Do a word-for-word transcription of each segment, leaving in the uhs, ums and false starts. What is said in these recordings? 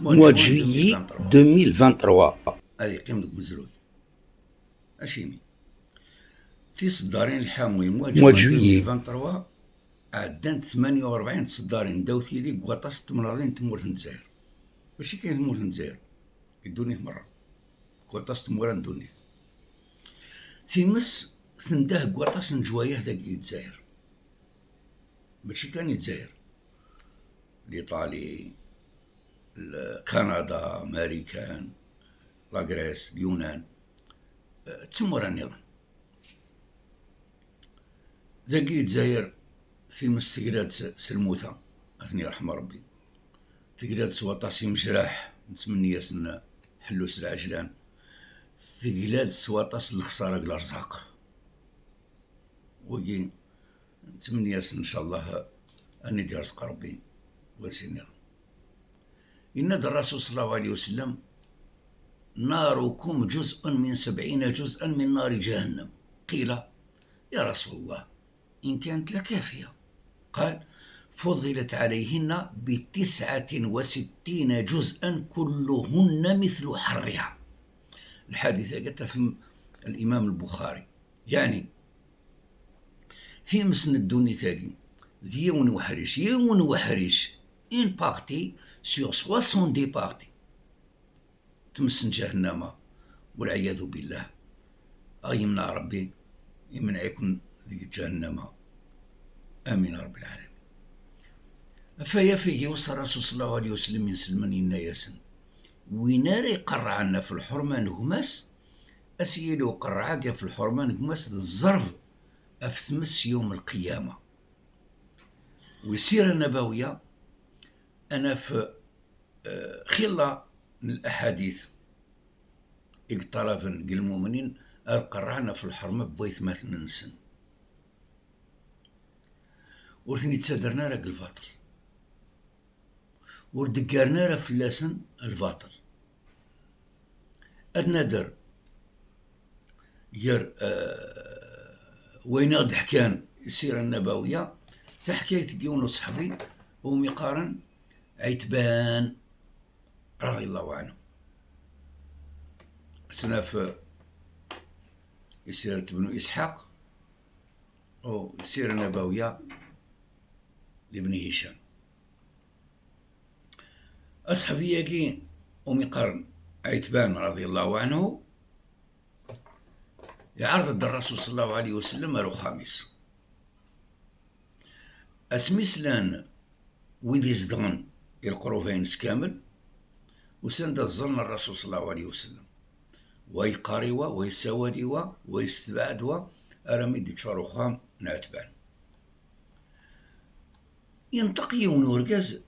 Mois de juillet deux mille vingt-trois. Ad yeqqim deg umezruy. Acimi? Tiseddarin lḥamu i mois de juillet deux mille vingt-trois, ɛeddant tmanya u rebɛin tseddarin ddaw tili deg waṭas n temnaḍin n tmurt n Lezzayer. Mačči kan tmurt n Lezzayer, i ddunit merra. Deg waṭas n tmura n ddunit. Times tendeh deg waṭas n leǧwayeh dagi i Lezzayer. Mačči kan i Lezzayer. Liṭali, Kanada, Marikan, la Grèce, Lyunan, eh, d tmura nniḍen. Dagi i Lezzayer, times tegla-d s, s lmuta, ad ten-yerḥem Rebbi. Tegla-d s waṭas imejraḥ, nettmenni-yasen ḥellu s lɛejlan. Tegla-d s waṭas n lexsara deg lerzaq. Wagi, nettmenni-yasen, ncallah, ad ten-id-yerẓeq Rebbi wansi nniḍen. Yenna-d Ṛṛasul صلى الله عليه وسلم: ناركم جزء من سبعين جزءا من نار جهنم. قيل: يا رسول الله، إن كانت لكافية. قال: فضلت عليهن بتسعة وستين جزءا كلهن مثل حرها. Lḥadit-agi ad t-yaf l'imam Lbuxari. Yeɛni, times n ddunit-agi, d yiwen uḥric, yiwen uḥric, une partie sur soixante-dix parties. Tmes n ǧahennama, walɛiyadu billah. A yemneɛ Rebbi, yemneɛ-iken deg ǧahennama. Amin a Rebbi lɛalamin. Ɣef waya, iwṣa Ṛṛasul صلى الله عليه وسلم inselmen, yenna-yasen: win ara iqerrɛen ɣef lḥurma n gma-s, ad s-yili uqerreɛ-agi ɣef lḥurma n gma-s d zzerb ɣef tmes yawm lqiyama. Wi ssira nabawiya, ad naf, eh, xilla n laḥadit i yeṭṭalaben deg lmumnin ad qerrɛen ɣef lḥerma n waytmaten-nsen. Ur ten-ittadren ara deg lbaṭel. Ur d-ggaren ara fell-asen lbaṭel. Ad nader gar, eh, wayen i ɣ-d-ḥkan ssira nnabawiya, taḥkayt n yiwen uṣeḥbi umi qqaren Ɛitban, رضي الله عنه. Ad tt-naf, eh, i sirat Bnu Isḥaq, u ssira nnabawiya n Ibn Hicam. Aṣeḥbi-agi umi qqaren Ɛitban, رضي الله عنه, iɛreḍ-d Ṛṛasul صلى الله عليه وسلم ar uxxam-is. Asmi slan wid izedɣen i leqrub-ines kamel, usan-d ad ẓren Ṛṛasul صلى الله عليه وسلم. Wa yeqqar i wa, wa yessawal i wa, wa yessetbeɛ-d wa, armi d-yeččur uxxam n Ɛetban. Yenṭeq yiwen urgaz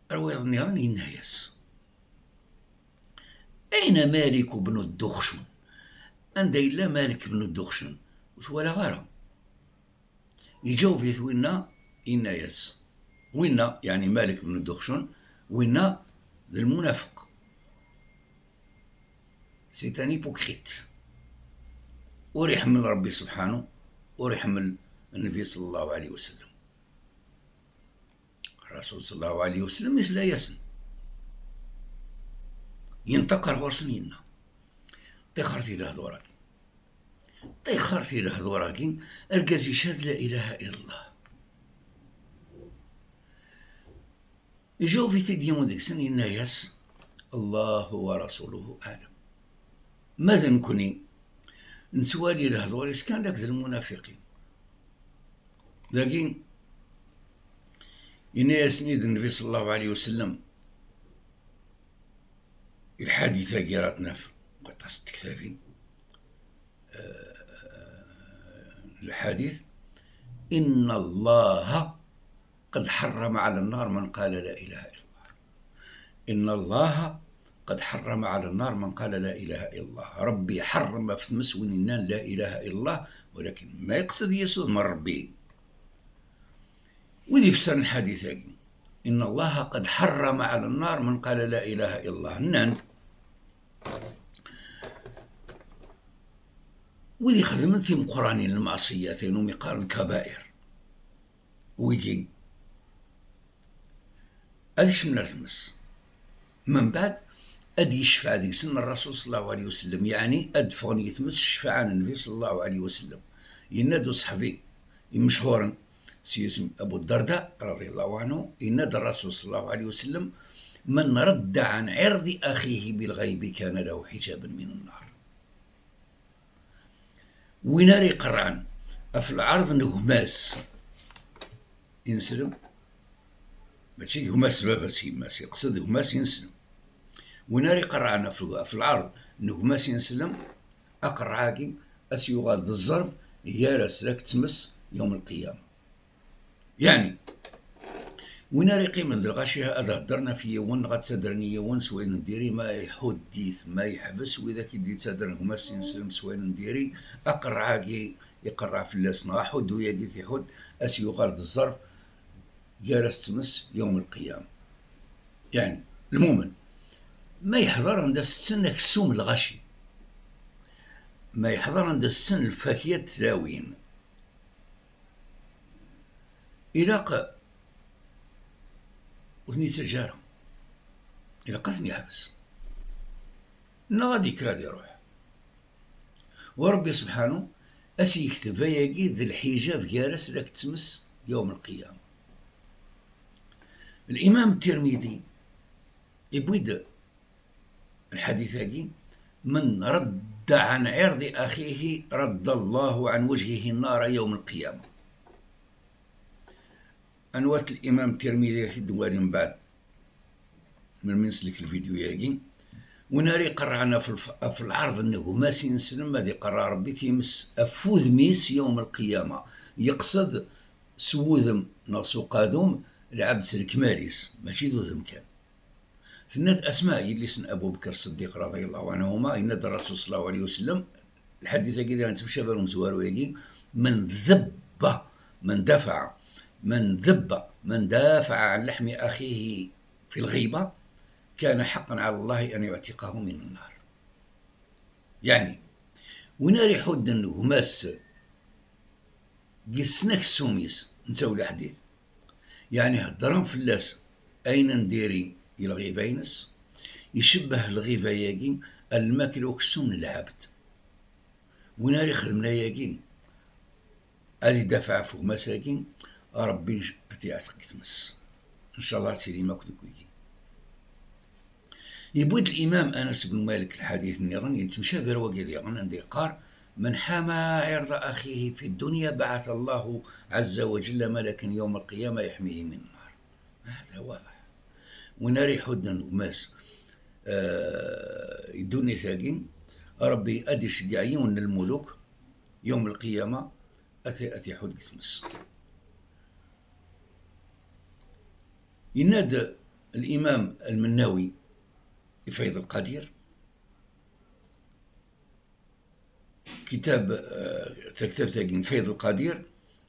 ar wayeḍ nniḍen, yenna-yas: أين مالك بن الدخشن؟ Anda yella Malik bnu Duxcun? Ur t-walaɣ ara. Iǧaweb-it winna, yenna-yas, winna, yeɛni Malik bnu Duxcun, winna d lmunafeq. C'est un hypocrite. Ur iḥemmel Ṛebbi subḥanu, ur iḥemmel Nnbi صلى الله عليه وسلم. Ṛṛasul صلى الله عليه وسلم isla-yasen. Yenṭeq ar ɣur-sen, yenna: Ṭixret i lehdur-agi. Ṭixret i lehdur-agi, argaz icehhed لا إله إلا الله. Iǧaweb-it-id yiwen deg-sen, yenna-yas: الله ورسوله أعلم. Ma d nekkni, nettwali lehdur-is kan akked lmunafiqin. Dagi, yenna-yasen-id Nnbi صلى الله عليه وسلم, i lḥadit-agi ara t-naf deg waṭas n tektabin, eh, lḥadit: إن الله قد حرم على النار من قال لا إله إلا الله. إن الله قد حرم على النار من قال لا إله إلا الله. Ṛebbi iḥerrem ɣef tmes win yennan لا إله إلا الله, walakin ma yeqsed yes udem n Ṛebbi. Wid ifessren lḥadit-agi, إن الله قد حرم على النار من قال لا إله إلا الله, nnan-d wid ixedmen timeqqranin, lmeɛṣiyat, ayen umi qqaren lkabair, wigi ad kecmen ar tmes. Membeɛd ad d-yecfeɛ deg-sen Ṛṛasul ṣella Llahu ɛalayhi wa sallam, yeɛni ad d-ffɣen yetmes ccfaɛa n Nnbi ṣella Llahu ɛalayhi wa sallam. Yenna-d uṣeḥbi imechuṛen s yisem Abu Darda, raḍiya Llahu ɛanhu, yenna-d Ṛṛasul ṣella Llahu ɛalayhi wa sallam: "من رد عن عرض أخيه بالغيب كان له حجابا من النار." Win ara iqerrɛen ɣef lɛerḍ n gma-s ineslem, mačči gma-s, baba-s, yemma-s, yeqsed gma-s ineslem. Win ara iqerrɛen ɣef, ɣef lɛerḍ n gma-s ineslem, aqerreɛ-agi ad s-yuɣal d ẓẓerb gar-as d tmes yawm lqiyama. Yeɛni, win ara iqqimen d lɣaci ad heddren ɣef yiwen neɣ ad ttadren i yiwen s wayen n diri, ma iḥudd-it, ma yeḥbes widak i d-yettadren gma-s ineslem s wayen n diri, aqerreɛ-agi iqerreɛ fell-as, neɣ aḥuddu-agi t-iḥudd, ad s-yuɣal d ẓẓerb gar-as d tmes yawm lqiyama. Yeɛni, lmumen, ma yeḥḍer anda setten aksum n lɣaci, ma yeḥḍer anda setten lfakya d tlawin, ilaq ur ten-yettaǧǧa ara. Ilaq ad ten-yeḥbes. Neɣ ad yekker ad iruḥ. U Ṛebbi subḥanu ad s-yekteb ayagi d lḥijab gar-as d tmes yawm lqiyama. Limam Tirmidi yewwi-d lḥadit-agi: "من رد عن عرض أخيه رد الله عن وجهه النار يوم القيامة." Anwa-t limam Tirmidi, ad t-id-nwali mbeɛd melmi neslek lvidyu-agi? Win ara iqerrɛen ɣef lf-, ɣef lɛerḍ n gma-s ineslem, ad iqerreɛ Ṛebbi times ɣef wudem-is yawm lqiyama, yeqsed s wudem neɣ s uqadum lɛebd s lekmal-is, mačči d udem kan. Tenna-d Asma, yelli-s n Abu Bekr Ṣeddiq, raḍiya Llahu ɛanhuma, yenna-d Ṛṛasul ṣella Llahu ɛalayhi wa sallam, lḥadit-agi daɣen yettemcabi ɣer umezwaru-agi: "من ذب، من دفع، من ذب، من دافع عن لحم أخيه في الغيبة كان حقا على الله أن يعتقه من النار." Yeɛni, win ara iḥudden gma-s deg snat aksum-is, netta u leḥdit, yeɛni heddren fell-as ayen n diri i lɣiba-ines, icebbeh lɣiba-agi ar lmakla uksum n lɛebd. Win ara ixedmen ayagi, ad idafeɛ ɣef gma-s-agi, Ṛebbi ad t-yeɛteq deg tmes. Ncallah ad tilim akk deg wigi. Yewwi-d limam Anas ben Malik lḥadit nniḍen yettemcabi ɣer wagi diɣen, anda yeqqar: "من حمى عرض أخيه في الدنيا بعث الله عز وجل ملكا يوم القيامة يحميه من النار." Hada waḍeḥ. Win ara iḥudden gma-s, eh, i ddunit-agi, Ṛebbi ad iceggeɛ yiwen n lmuluk yawm lqiyama, ad t-, ad t-iḥudd deg tmes. Yenna-d limam Lmennawi i Fayd Lqadir, kitab, eh, taktabt-agi n Fayd Lqadir,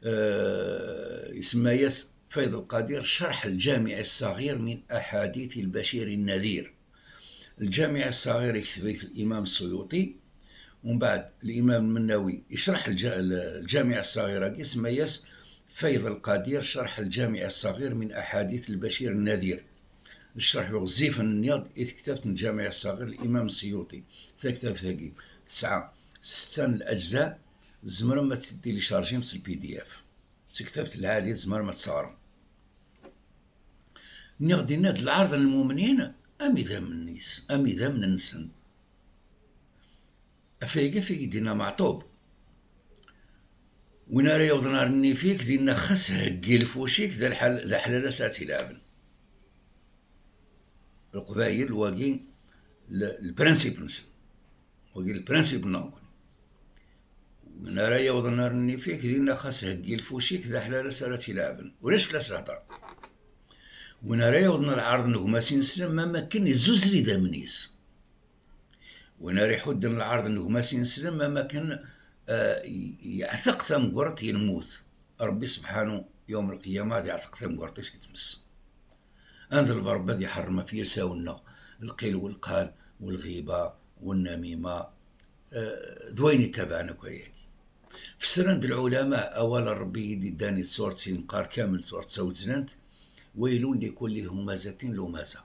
eh, isemma-yas Fayd Lqadir Cerḥ Lǧamiɛ Ṣṣaɣir min Aḥadit Lbacir Nnadir. Lǧamiɛ Ṣṣaɣir ikteb-it limam Ṣṣuyuṭi, umbeɛd limam Lmennawi icreḥ lǧa-, Lǧamiɛ Ṣṣaɣir-agi, isemma-yas Fayd Lqadir Cerḥ Lǧamiɛ Ṣṣaɣir min Aḥadit Lbacir Nnadir. Ccreḥ ɣezzifen nniɣ-d i tektabt n Lǧamiɛ Ṣṣaɣir n limam Ṣṣuyuṭi. Taktabt-agi tesɛa setta n leǧza, tzemrem ad tt-id-tilicarjim s L P D F. D taktabt lɛali, tzemrem ad tt-teɣrem. Nniɣ-d inna-d lɛerḍ n lmumnin am idammen-is, am idammen-nsen. Afayeg, afayeg i d-inna Meɛṭub. Win ara yawḍen ɣer nnif-ik, dinna xas heggi lfuc-ik, d lḥal, d aḥlal-as ad tt-ilɛeben. Leqbayel, wagi l-, lprinsip-nsen. Wagi lprinsip-nneɣ nekkni. Win ara yawḍen ɣer nnif-ik, dinna xas heggi lfuc-ik, d aḥlal-as ara tt-ilɛeben. Ulac fell-as lhedra. Win ara yawḍen ɣer lɛerḍ n gma-s ineslem, am akken izzuzel idammen-is. Win ara iḥudden lɛerḍ n gma-s ineslem, am akken, eh, yeɛteq tamgurt, yemmut. Ṛebbi sebḥanu, yawm lqiyama, ad iɛteq tamgurt-is i tmes. Ad nḍleb Ṛebbi ad iḥerrem ɣef yilsawen-nneɣ lqil welqal, welɣiba, wennamima, eh, d wayen ittabaɛen akk ayagi. Fessren-d lɛulama awal n Ṛebbi i d-iddan di tsuṛt s yimqar kamel, suṛt Tawezlant: "ويل لكل همزة لمزة."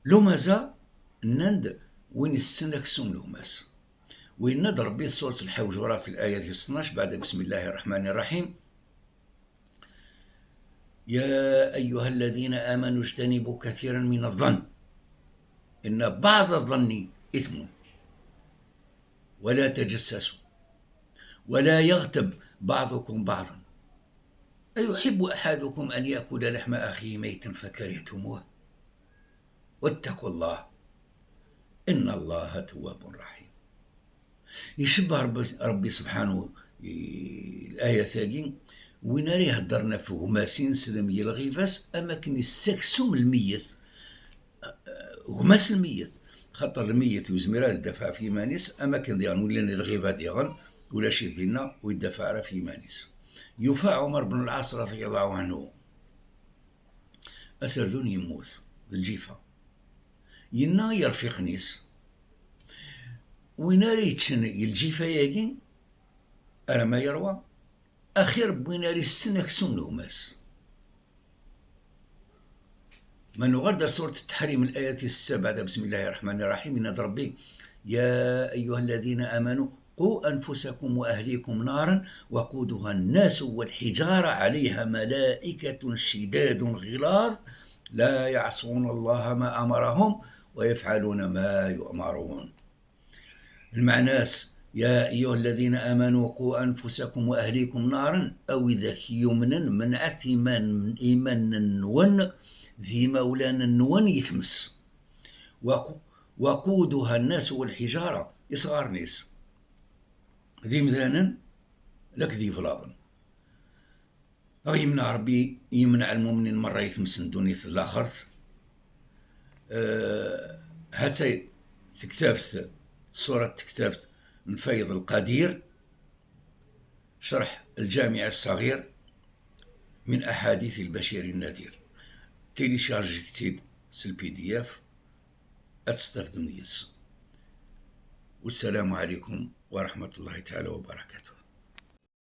Lumaza, nnan-d, win issen aksum n gma-s. Winna-d Rebbi di surat Lḥujurat, l'aya tis tnac, بعد بسم الله الرحمن الرحيم: يا أيها الذين آمنوا اجتنبوا كثيرا من الظن إن بعض الظن إثم ولا تجسسوا ولا يغتب بعضكم بعضا أيحب أحدكم أن يأكل لحم أخيه ميتا فكرهتموه واتقوا الله إن الله تواب رحيم. Icebbeḥ Rebbi, Rebbi subḥanahu, i, l'ayat-agi, win ara iheddren ɣef gma-s, ineslem i lɣiba-s, am akken issaksum lmeyyet, gma-s lmeyyet. Xaṭer lmeyyet ur yezmir ad idafeɛ ɣef yiman-is, am akken diɣen ula n lɣiba diɣen, ulac-it dinna, ur idafeɛ ara ɣef yiman-is. Yufa Ɛumer ben Lɛas, radiyallahu anhu, aserdun yemmut, d lǧifa. Yenna i yerfiqen-is, win ara yeččen i lǧifa-yagi, ara ma yerwa, axir n win ara issen aksum n gma-s. Ma nuɣal-d ar surat Ttaḥrim, l'aya tis setta, بعد بسم الله الرحمن الرحيم, yenna-d Rebbi: يا أيها الذين آمنوا قوا أنفسكم وأهليكم نارا وقودها الناس والحجارة عليها ملائكة شداد غلاظ لا يعصون الله ما أمرهم ويفعلون ما يؤمرون. Lmeɛna-s, يا أيها الذين آمنوا قوا أنفسكم وأهليكم نارا, a widak yumnen, menɛet iman, iman-nwen d yimawlan-nwen i tmes. وقو-, وقودها الناس والحجارة, isɣaren-is d imdanen, lakk d yiblaḍen. Ad yemneɛ Rebbi, yemneɛ lmumnin merra i tmes n ddunit d laxert. Eh, ha-tt-ay tektabt, ṣṣura n tektabt n Fayeḍ Lqadir, cerḥ Lǧamiɛ Ṣṣaɣir min aḥadit Lbacir Nnadir. Téléchargez-itt-id s le P D F, ad testafdem deg-s. والسلام عليكم ورحمة الله تعالى وبركاته.